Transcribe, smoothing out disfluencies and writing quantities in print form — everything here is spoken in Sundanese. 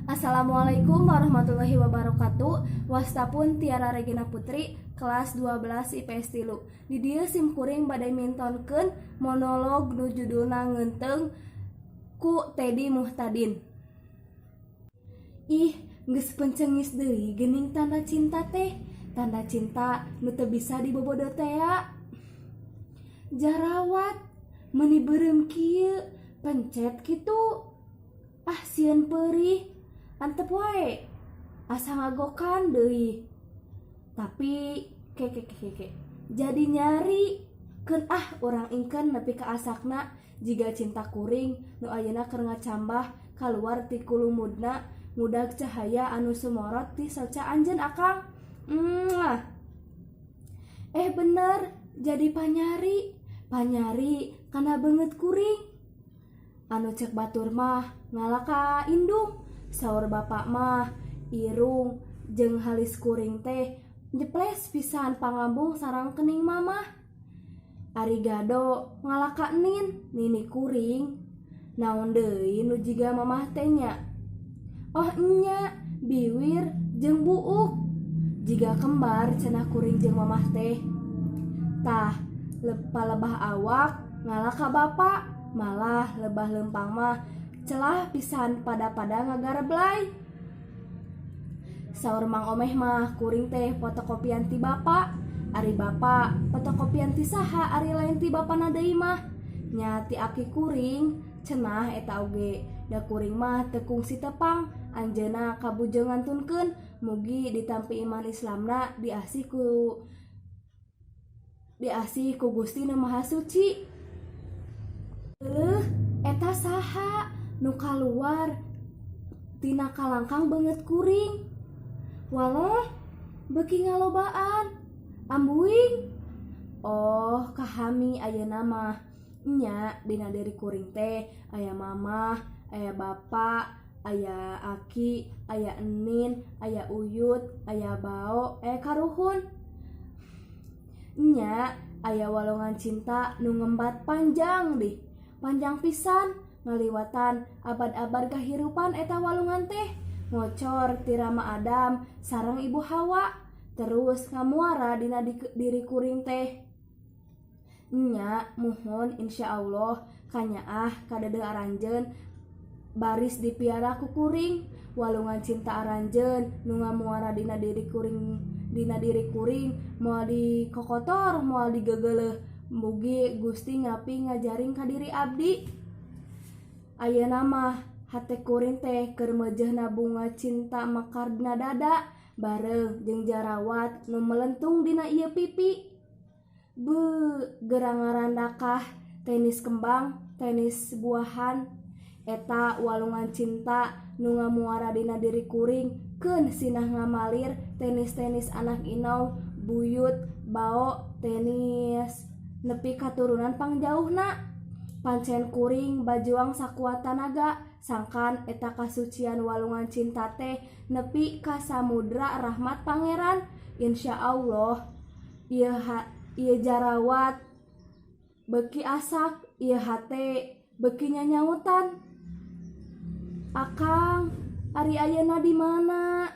Assalamualaikum warahmatullahi wabarakatuh. Wasta pun Tiara Regina Putri, kelas 12 IPS 3. Di dieu sim kuring bade mintonkeun monolog nu judulna Ngeunteung ku Teddy Muhtadin. Ih, geus pencengis deui geuning tanda cinta teh. Tanda cinta nu teu bisa dibobodo tea. Jarawat meuni beureum kieu, pencet kitu. Ah, sieun peurih. Antep wae asa ngagokan deui, tapi ke ke ke ke jadi nyari keun ah, urang ingkeun nepi ka asakna jiga cinta kuring nu ayeuna keur ngacambah kaluar ti kulumudna, ngudag cahaya anu sumorot ti soca anjeun, Akang. Mwah. Eh, bener, jadi panyari panyari kana beungeut kuring. Anu cek batur mah ngala ka indung, saur bapak mah irung jeung halis kuring teh nyeples pisan pangambung sareng kening mamah. Ari gado ngala ka nin nini kuring. Naon deui nu jiga mamah teh nya? Oh enya, biwir jeung buuk jiga kembar cenah kuring jeung mamah teh. Tah, palebah awak ngala ka bapak, malah lebah lempang mah celah pisan pada-pada ngagareblay. Saur Mang Omeh mah kuring teh fotokopian ti bapak. Ari bapak fotokopian ti saha, ari lain ti bapana deui mah? Nya ti aki kuring cenah eta oge. Da kuring mah teu kungsi tepang, anjeunna kabujeng ngantunkeun. Mugi ditampi iman Islamna, diasih ku Gusti Nu Maha Suci. Euleuh, eta saha nu kaluar tina kalangkang beungeut kuring? Walah, beuki ngalobaan ambuing. Oh, kahami ayeuna mah nya. Dina diri kuring teh aya mamah, aya bapak, aya aki, aya enin, aya uyut, aya bao, aya karuhun nya. Aya walungan cinta nu ngembat panjang dih, panjang pisan, ngaliwatan abad-abad kahirupan. Eta walungan teh ngocor ti Rama Adam sareng Ibu Hawa, terus ngamuara dina diri kuring teh nya. Muhun, insyaallah kanyaah kadeudeung aranjeun baris dipiara ku kuring. Walungan cinta aranjeun nu ngamuara dina diri kuring moal dikokotor, moal digegeleuh. Mugi Gusti ngapi ngajaring ka diri abdi. Ayeuna mah hate kuring teh keur meujeuhna bunga cinta mekar dina dada bareng jeung jarawat nu melentung dina ieu pipi. Beuh, geura ngarandakah tenis kembang, tenis buahan eta walungan cinta nu ngamuara dina diri kuring. Keun sinah ngamalir tenis-tenis anak inau, buyut, bao, tenis nepi katurunan pangjauhna. Pancen kuring bajuang sakuat tanaga sangkan eta kasucian walungan cinta teh nepi ka samudra rahmat Pangeran. Insyaallah ieu ieu jarawat beuki asak, ieu hate beuki nyanyautan. Akang ari ayeuna di mana?